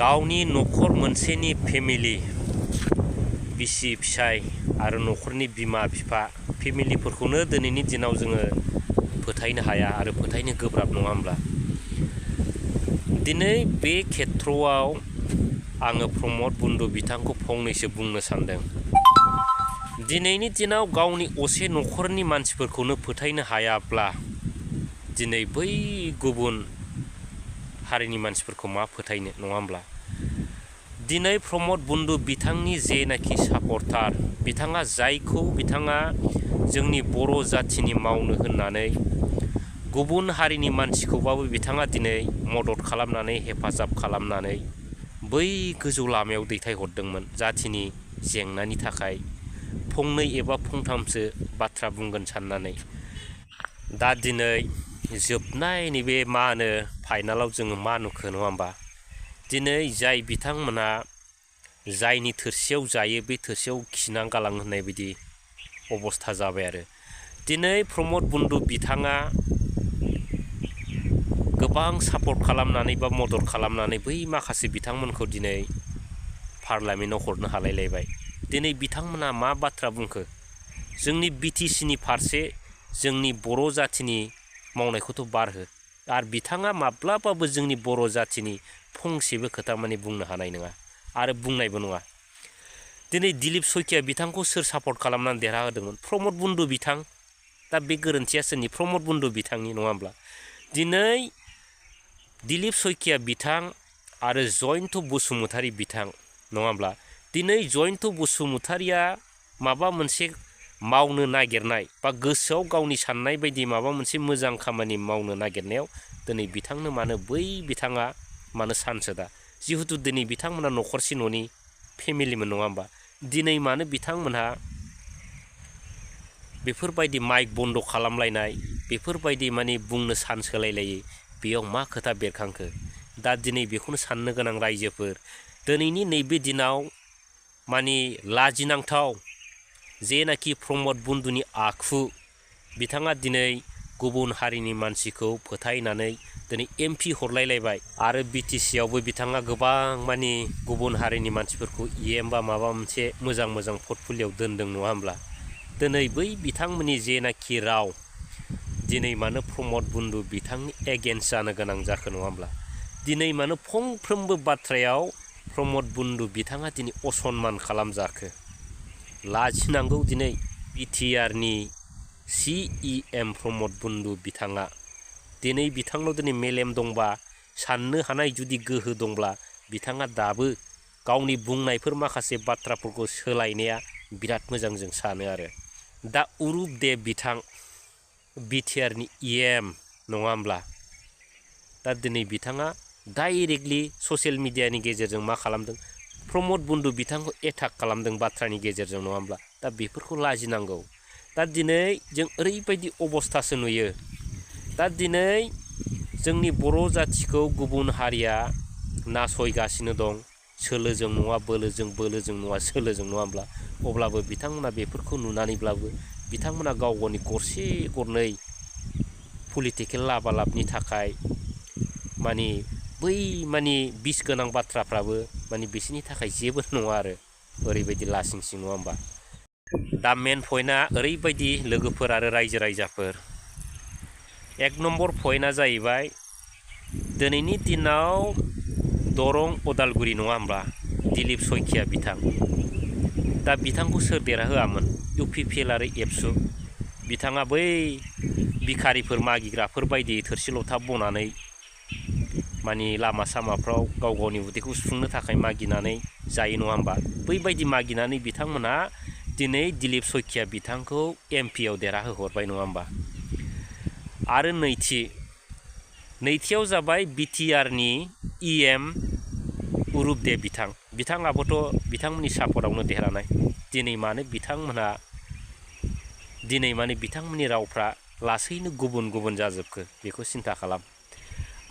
गावनि न'खर मोनसेनि फेमिलि बिसि फिसाय आरो न'खरनि बिमा बिफा फेमिलिफोरखौनो दिनैनि दिनाव जोङो फोथायनो हाया आरो फोथायनो गोब्राब नङा होमब्ला दिनै बे खेथ्रआव आङो प्रमद बन्धु बिथांखौ फंनैसो बुंनो सानदों दिनैनि दिनाव गावनि असे न'खरनि मानसिफोरखौनो फोथायनो हायाब्ला दिनै बै गुबुन हारिनि मानसिफोरखौ मा फोथायनो नङा होमब्ला दिनै प्रमद बन्धु बिथांनि जेनाखि सापर्टार बिथाङा जायखौ बिथाङा जोंनि बर' जाथिनि मावनो होननानै गुबुन हारिनि मानसिखौबाबो बिथाङा दिनै मदद खालामनानै हेफाजाब खालामनानै बै गोजौ लामायाव दैथायहरदोंमोन जाथिनि जेंनानि थाखाय फंनै एबा फंथामसो बाथ्रा बुंगोन साननानै दा दिनै जोबनाय नैबे मा होनो फाइनालाव जोङो मा नुखो नङा होमबा दिनै जाय बिथांमोना जायनि थोरसियाव जायो बे थोरसियाव खिनां गालां होननाय बायदि अबस्था जाबाय आरो दिनै प्रमद बन्धु बिथाङा गोबां सापर्ट खालामनानै बा मदद खालामनानै बै माखासे बिथांमोनखौ दिनै पार्लामेन्टआव हरनो हालायलायबाय दिनै बिथांमोना मा बाथ्रा बुंखो जोंनि बिटिसिनि फारसे जोंनि बर' जाथिनि मावनायखौथ' बारहो आरो बिथाङा माब्लाबाबो जोंनि बर' जाथिनि फंसेबो खोथा माने बुंनो हानाय नङा आरो बुंनायबो नङा दिनै दिलीप सयकिया बिथांखौ सोर सापर्ट खालामनानै देरहाहोदोंमोन प्रमद बन्धु बिथां दा बे गोरोन्थिया सोरनि प्रमद बन्धु बिथांनि नङा होमब्ला दिनै दिलीप सयकिया बिथां आरो जयन्त बसुमतारी बिथां नङा होमब्ला दिनै जयन्त बसुमतारीया माबा मोनसे मावनो नागिरनाय बा गोसोआव गावनि साननाय बायदि माबा मोनसे मोजां खामानि मावनो नागिरनायाव दिनै बिथांनो मानो बै बिथाङा मानो चान्स होदा जिहेतु दिनै बिथांमोना न'खरसे न'नि फेमिलिमोन नङा होमबा दिनै मानो बिथांमोनहा बेफोरबायदि माइक बन्द खालामलायनाय बेफोरबायदि माने बुंनो चान्स होलायलायो बेयाव मा खोथा बेरखांखो दा दिनै बेखौनो साननो गोनां रायजोफोर दिनैनि नैबे दिनाव माने लाजिनांथाव जेनाखि प्रमद बन्धुनि आखु बिथाङा दिनै गुबुन हारिनि मानसिखौ फोथायनानै दिनै एमपि हरलायलायबाय आरो बिटिसियावबो बिथाङा गोबां माने गुबुन हारिनि मानसिफोरखौ इएम बा माबा मोनसे मोजां मोजां पर्टफलिय'आव दोनदों नङा होमब्ला दिनै बै बिथांमोननि जेनाखि राव दिनै मानो प्रमद बन्धु बिथांनि एगेन्स्ट जानो गोनां जाखो नङा होमब्ला दिनै मानो फंफ्रोमबो बाथ्रायाव प्रमद बन्धु बिथाङा दिनै असनमान खालामजाखो लाजिनांगौ दिनै बिटिआरनि सिइएम प्रमद बन्धु बिथाङा दिनै बिथांनाव दिनै मेलेम दंबा साननो हानाय जुदि गोहो दंब्ला बिथाङा दाबो गावनि बुंनायफोर माखासे बाथ्राफोरखौ सोलायनाया बिराद मोजां जों सानो आरो दा उरुपदेव बिथां बिटिआरनि इएम नङा होमब्ला दा दिनै बिथाङा डाइरेक्टलि ससियेल मिडियानि गेजेरजों मा खालामदों प्रमद बन्धु बिथांखौ एटाक खालामदों बाथ्रानि गेजेरजों नङा होमब्ला दा बेफोरखौ लाजिनांगौ दा दिनै जों ओरैबायदि अबस्थासो नुयो दा दिनै जोंनि बर' जाथिखौ गुबुन हारिया नासयगासिनो दं सोलोजों नङा बोलोजों बोलोजों नङा सोलोजों नङा होमब्ला अब्लाबो बिथांमोना बेफोरखौ नुनानैब्लाबो बिथांमोना गाव गावनि गरसे गरनै पलिटिकेल लाबालाबनि थाखाय माने बै माने बिस गोनां बाथ्राफ्राबो माने बिसोरनि थाखाय जेबो नङा आरो ओरैबायदि लासिंसिं नङा होमबा दा मेन पइन्टआ ओरैबायदि लोगोफोर आरो रायजो राजाफोर एक नम्बर पइन्टआ जाहैबाय दिनैनि दिनाव दरं उदालगुरि नङा होमब्ला दिलीप सयकिया बिथां दा बिथांखौ सोर देरहाहोआमोन इउपिपिएल आरो एबसु बिथाङा बै भिखारिफोर मागिग्राफोर बायदि थोरसि लथा बनानै माने लामा सामाफ्राव गाव गावनि उदैखौ सुफुंनो थाखाय मागिनानै जायो नङा होमबा बैबायदि मागिनानै बिथांमोना दिनै दिलीप सयकिया बिथांखौ एमपिआव देरहाहोहरबाय नङा होमबा आरो नैथियाव जाबाय बिटिआरनि इएम उरुपदेव बिथाङाबोथ' बिथांमोननि सापर्टआवनो देरहानाय दिनै मानो बिथांमोननि रावफ्रा लासैनो गुबुन गुबुन जाजोबखो बेखौ सिन्था खालाम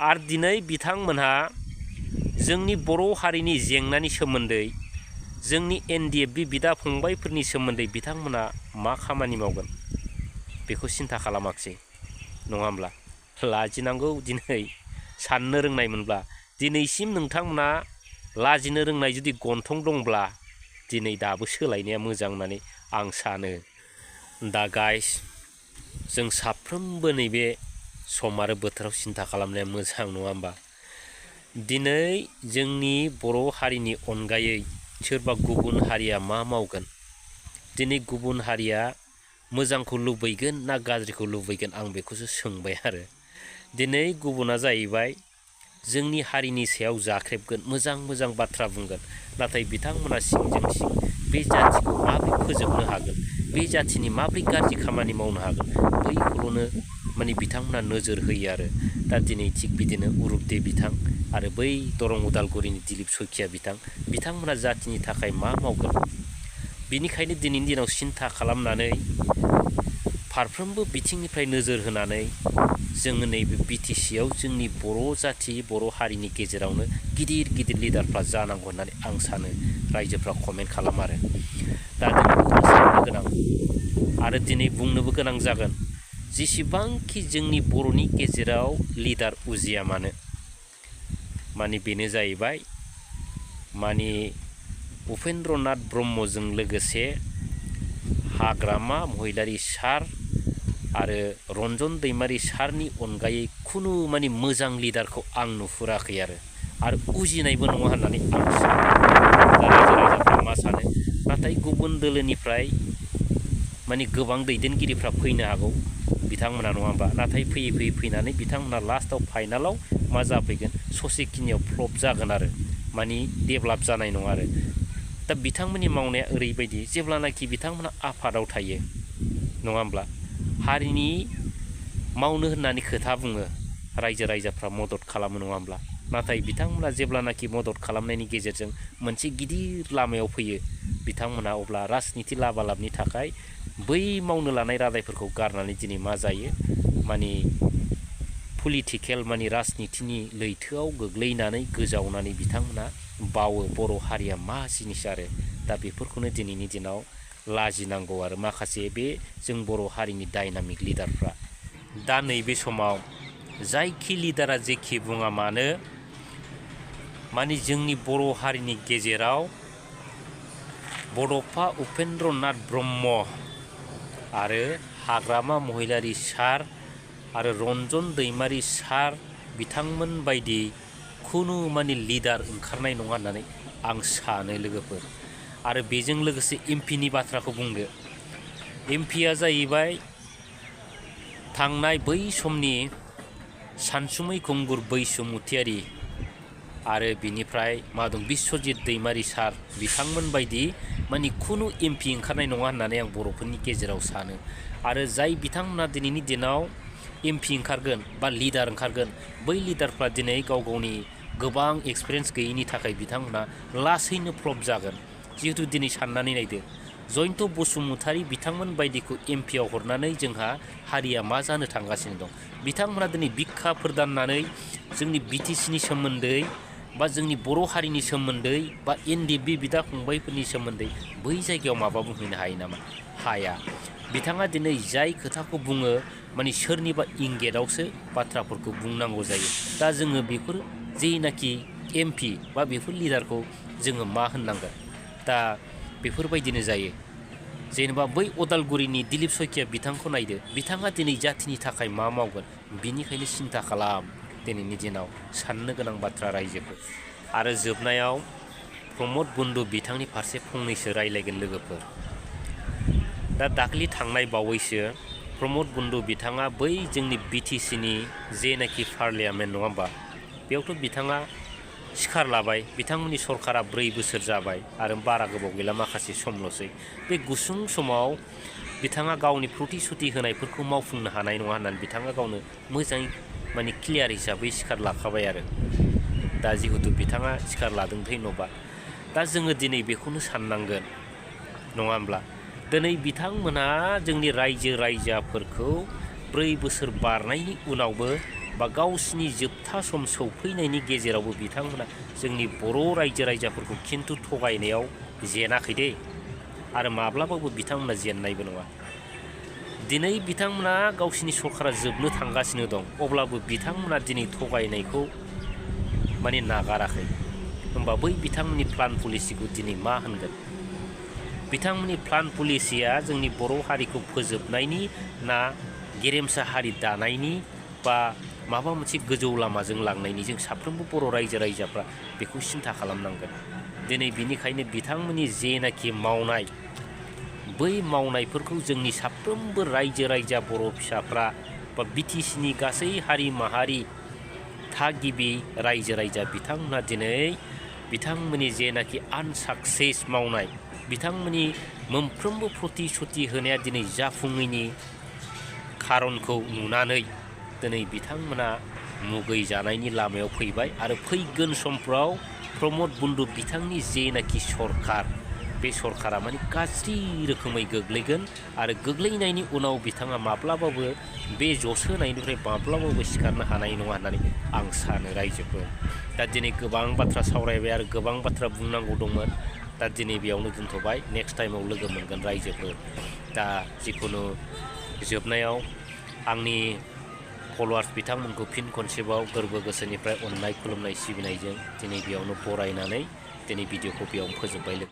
आरो दिनै बिथांमोनहा जोंनि बर' हारिनि जेंनानि सोमोन्दै जोंनि एनडिएफबि बिदा फंबायफोरनि सोमोन्दै बिथांमोना मा खामानि मावगोन बेखौ सिन्था खालामाखिसै नङा होमब्ला लाजिनांगौ दिनै साननो रोंनायमोनब्ला दिनैसिम नोंथांमोना लाजिनो रोंनाय जुदि गन्थं दंब्ला दिनै दाबो सोलायनाया मोजां होननानै आं सानो। दा गाइस जों साफ्रोमबो नैबे सम आरो बोथोराव सिन्था खालामनाया मोजां नङा होमबा? दिनै जोंनि बर' हारिनि अनगायै सोरबा गुबुन हारिया मा मावगोन? दिनै गुबुन हारिया मोजांखौ लुबैगोन ना गाज्रिखौ लुबैगोन आं बेखौसो सोंबाय आरो। दिनै गुबुना जाहैबाय जोंनि हारिनि सायाव जाख्रेबगोन, मोजां मोजां बाथ्रा बुंगोन, नाथाय बिथांमोना सिंजों सिं बे जाथिखौ माबोरै फोजोबनो हागोन, बे जाथिनि माबोरै गाज्रि खामानि मावनो हागोन, बैखौल'नो माने बिथांमोना नोजोर होयो आरो। दा दिनै थिग बिदिनो उरुपदे बिथां आरो बै दरं उदालगुरिनि दिलीप सयखिया बिथांमोना जातिनि थाखाय मा मावगोन? बिनिखायनो दिनैनि दिनाव सिन्था खालामनानै फारफ्रोमबो बिथिंनिफ्राय नोजोर होनानै जोङो नैबे बिटिसिआव जोंनि बर' जाथि बर' हारिनि गेजेरावनो गिदिर गिदिर लिडारफ्रा जानांगौ होननानै आं सानो। रायजोफ्रा कमेन्ट खालाम आरो। दा जों साननो गोनां आरो दिनै बुंनोबो गोनां जागोन, जेसेबांखि जोंनि बर'नि गेजेराव लिडार उजिया मानो, माने बेनो जाहैबाय माने उपेन्द्रनाथ ब्रह्मजों लोगोसे हाग्रामा महिलारि सार आरो रन्जन दैमारि सारनि अनगायै खुनु माने मोजां लिडारखौ आं नुहुराखै आरो उजिनायबो नङा होननानै आं सानो। रायजो राजाफ्रा मा सानो? नाथाय गुबुन दोलोनिफ्राय माने गोबां दैदेनगिरिफ्रा फैनो हागौ बिथांमोना नङा होमबा? नाथाय फैयै फैयै फैनानै बिथांमोना लास्टआव फाइनालाव मा जाफैगोन? ससेखिनियाव फ्लप जागोन आरो माने डेभेलप जानाय नङा आरो। दा बिथांमोननि मावनाया ओरैबायदि, जेब्लानाखि बिथांमोना आफादाव थायो नङा होमब्ला? हारिनि मावनो होननानै खोथा बुङो, रायजो राजाफ्रा मदद खालामो नङा होमब्ला? नाथाय बिथांमोना जेब्लानाखि मदद खालामनायनि गेजेरजों मोनसे गिदिर लामायाव फैयो बिथांमोना अब्ला राजनिति लाबालाबनि थाखाय बै मावनो लानाय रादायफोरखौ गारनानै दिनै मा जायो? माने पलिटिकेल माने राजनितिनि लैथोआव गोग्लैनानै गोजावनानै बिथांमोना बावो बर' हारिया मा जिनिस आरो। दा बेफोरखौनो दिनैनि दिनाव लाजिनांगौ आरो माखासे बे जों बर' हारिनि डाइनामिक लिडारफ्रा। दा नैबे समाव जायखि लिडारा जेखि बुङा मानो, माने जोंनि बर' हारिनि गेजेराव बड'फा उपेन्द्रनाथ ब्रह्म आरो हाग्रामा महिलारि सार आरो रन्जन दैमारि सार बिथांमोन बायदि खुनु माने लिडार ओंखारनाय नङा होननानै आं सानो लोगोफोर। आरो बेजों लोगोसे एमपिनि बाथ्राखौ बुंदो। एमपिया जाहैबाय थांनाय बै समनि सानसुमै खुंगुर बैसुमुतियारि आरो बिनिफ्राय मा दं बिस्वजित दैमारि सार बिथांमोन बायदि माने खुनु एमपि ओंखारनाय नङा होननानै आं बर'फोरनि गेजेराव सानो। आरो जाय बिथांमोना दिनैनि दिनाव एमपि ओंखारगोन बा लिडार ओंखारगोन, बै लिडारफ्रा दिनै गाव गावनि गोबां एक्सपिरियेन्स गैयैनि थाखाय बिथांमोना लासैनो फ्लप जागोन। जिहेतु दिनै साननानै नायदो, जयन्त बसुमतारी बिथांमोन बायदिखौ एमपिआव हरनानै जोंहा हारिया मा जानो थांगासिनो दं? बिथांमोना दिनै बिखा फोरदाननानै जोंनि बिटिसिनि सोमोन्दै बा जोंनि बर' हारिनि सोमोन्दै बा एनडिएफबि बिदा फंबायफोरनि सोमोन्दै बै जायगायाव माबा बुंहैनो हायो नामा? हाया। बिथाङा दिनै जाय खोथाखौ बुङो माने सोरनिबा इंगेटआवसो बाथ्राफोरखौ बुंनांगौ जायो। दा जोङो बेफोर जेनाखि एमपि बा बेफोर लिडारखौ जोङो मा होननांगोन? दा बेफोरबायदिनो जायो। जेनेबा बै उदालगुरिनि दिलीप सयखिया बिथांखौ नायदो, बिथाङा दिनै जाथिनि थाखाय मा मावगोन? बिनिखायनो सिन्था खालाम दिनैनि दिनाव साननो गोनां बाथ्रा रायजोफोर। आरो जोबनायाव प्रमद बन्दु बिथांनि फारसे फंनैसो रायलायगोन लोगोफोर। दा दाख्लि थांनाय बावैसो प्रमद बन्दु बिथाङा बै जोंनि बिटिसिनि जेनाखि पार्लियामेन्ट नङा होमबा? बेयावथ' बिथाङा सिखार लाबाय। बिथांमोननि सरकारा 4 बोसोर जाबाय आरो बारा गोबाव गैला, माखासे समल'सै। बे गुसुं समाव बिथाङा गावनि प्रतिश्रुति होनायफोरखौ मावफुंनो हानाय नङा होननानै बिथाङा गावनो मोजाङै माने क्लियार हिसाबै सिखार लाखाबाय आरो। दा जिहेतु बिथाङा सिखार लादों धन्यबाद। दा जोङो दिनै बेखौनो साननांगोन नङा होमब्ला? दिनै बिथांमोनहा जोंनि रायजो राजाफोरखौ 4 बोसोर बारनायनि उनावबो बा गावसिनि जोबथा सम सौफैनायनि गेजेरावबो बिथांमोना जोंनि बर' रायजो राजाफोरखौ खिन्थु थगायनायाव जेनाखै दे, आरो माब्लाबाबो बिथांमोना जेननायबो नङा। दिनै बिथांमोना गावसिनि सरकारा जोबनो थांगासिनो दं, अब्लाबो बिथांमोना दिनै थगायनायखौ माने नागाराखै। होमबा बै बिथांमोननि प्लान पलिसिखौ दिनै मा होनगोन? बिथांमोननि प्लान पलिसिया जोंनि बर' हारिखौ फोजोबनायनि ना गेरेमसा हारि दानायनि बा माबा मोनसे गोजौ लामाजों लांनायनि जों साफ्रोमबो बर' रायजो राजाफ्रा बेखौ सिन्था खालामनांगोन। दिनै बिनिखायनो बिथांमोननि जेनाखि मावनाय बै मावनायफोरखौ जोंनि साफ्रोमबो रायजो राजा बर' फिसाफ्रा बा BTCनि गासै हारि माहारि थागिबि रायजो राजा बिथांमोना दिनै बिथांमोननि जेनाखि आनसाक्सेस मावनाय बिथांमोननि मोनफ्रोमबो प्रतिश्रुति होनाया दिनै जाफुङैनि खारनखौ नुनानै दिनै बिथांमोना मुगै जानायनि लामायाव फैबाय आरो फैगोन समफ्राव प्रमद बन्दु बिथांनि जेनाखि सरखार बे सरखारा माने गाज्रि रोखोमै गोग्लैगोन आरो गोग्लैनायनि उनाव बिथाङा माब्लाबाबो बे जसोनायनिफ्राय माब्लाबाबो सिखारनो हानाय नङा होननानै आं सानो रायजोफोर। दा दिनै गोबां बाथ्रा सावरायबाय आरो गोबां बाथ्रा बुंनांगौ दंमोन। दा दिनै बेयावनो दोनथ'बाय, नेक्स्ट टाइमाव लोगो मोनगोन रायजोफोर। दा जिखुनु जोबनायाव आंनि फल'वार्स बिथांमोनखौ फिन खनसेबाव गोरबो गोसोनिफ्राय अननाय खुलुमनाय सिबिनायजों दिनै बेयावनो बरायनानै दिनै भिडिअखौ बेयावनो फोजोबबाय।